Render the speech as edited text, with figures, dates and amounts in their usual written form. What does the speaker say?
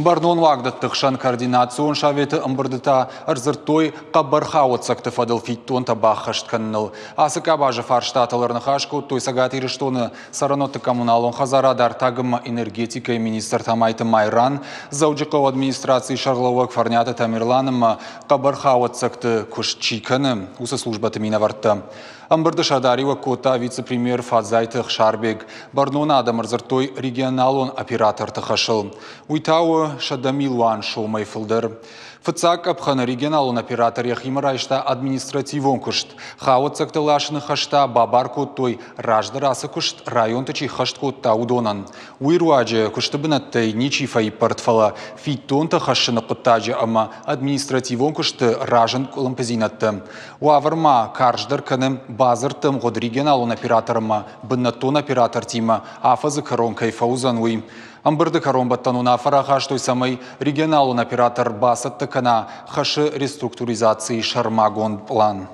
Бӕрнон уагдӕтты хсӕн координацион советы ӕмбырды та ӕрдзырдтой хъӕбӕр хауӕццӕгты фӕдыл фиддонтӕ баххӕст кӕныныл. Ацы къабазы фарстатыл ӕрныхас кодтой Цӕгат Ирыстоны цӕрӕнуӕтты-коммуналон хӕдзарад артаг ӕмӕ энергетикӕйы министр Тамайты Майран, Дзӕуджыхъӕуы администрацийы сӕргълӕууӕг Фӕрниаты Тамерлан ӕмӕ хъӕбӕр хауӕццӕгты куыст чи кӕны, уыцы службӕты минӕвӕрттӕ. Ӕмбырды сӕрдариуӕг кодта вице-премьер Фадзайты Ӕхсарбег. Бӕрнон адӕм ӕрдзырдтой регионалон операторты хӕсыл. Уый та у 100 милуан сомӕй фылдӕр. Фыццаг къӕпхӕны регионалон оператор йӕхимӕ райста административон куыст. Хауӕццӕгты ласыны хӕстӕ бабар кодтой, раздӕр ацы куыст районты чи ххӕст кодта, уыдонӕн. Уый руаджы куысты бынӕттӕй ничи фӕиппӕрд, фӕлӕ фиддонтӕ хӕссыны хъуыддаджы ӕмӕ административон куысты разынд къуылымпыдзинӕдтӕ. Уавӕр ма карздӕр кӕны бадзырдты ӕмгъуыд регионалон оператор ӕмӕ бынӕттон оператортимӕ афӕдзы кӕрон кӕй фӕуыдзӕн, уый. Ӕмбырды кӕронбӕттӕн уынаффӕ рахастой, цӕмӕй регионалон оператор бацӕттӕ кӕна хӕсы реструктуризацийы сӕрмагонд пълан.